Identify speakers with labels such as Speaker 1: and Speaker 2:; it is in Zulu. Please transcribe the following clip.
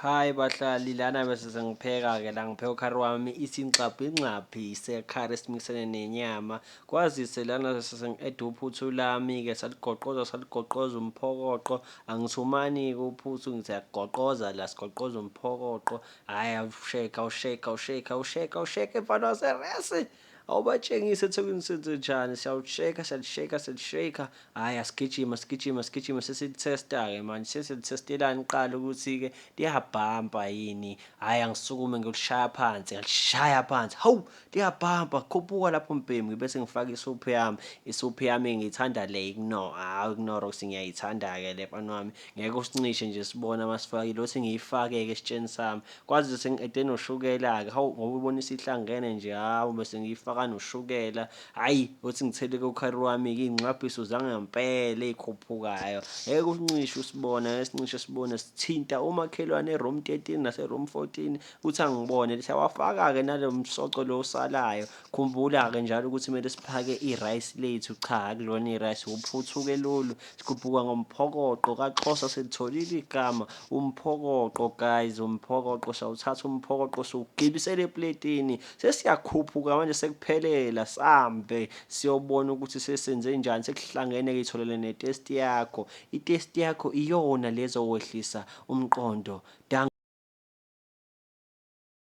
Speaker 1: Hhayi bahlali, lana bese sengipheka-ke la ngipheka ukhari wami isingxabhingxabhi sekhari esimikisene nenyama. Kwazise lana bese sengi-eda uphuthu lami-ke saligoqoza saligoqoza umphokoqo. Angithumani-ke uphuthu ngithi siyagoqoza la sigoqoza umphokoqo. Hhayi awusheke awusheke awusheke awusheke awusheke mfana waseresi. Awubatshengise eThekwini senzenjani siyawusheka siyalisheka siyalisheka. Hhayi asigijima sigijima sigijima sesilithesta-ke manje sesilithestelani kuqala ukuthi-ke liyabhampa yini. Hhayi angisukume ngiyolishaya phansi ngalishaya phansi hawu liyabhampa khuphuka lapho mbhemu ngibe sengifaka isuphu yami. Isuphu yami ngiyithanda le iKnorr, hhawu iKnorrox ngiyayithanda-ke le mfana wami. Ngeke usincishe nje sibona masifakile othi ngiyifake-ke esitsheni sami. Kwazise sengi-ede noshukela-ke hawu ngoba ubona isihlangene nje hawu bese ngiyifaka noshukela. Hhayi uthi ngithele kukhari wami-ke iy'nxwabhiso zangempela ey'khuphukayo. Ngeke usincishe usibone, ngeke sincishe sibone sithinta umakhelwane e-room 13 nase-room 14 uthi angibone. Siyawafaka-ke nalo msoco lo osalayo. Khumbula-ke njalo ukuthi kumele siphake i-rice lethu. Cha akulona i-rice, uphuthu-ke lolu. Sikhuphuka ngomphokoqo kaXhosa selitholile igama umphokoqo guys umphokoqo sawuthatha umphokoqo siwugibisela epletini sesiyakhuphuka manje sekuphelela sambe siyobona ukuthi sesenze njani sekuhlangene ke itholele netest yakho itest yakho iyona lezowehlisa umqondo.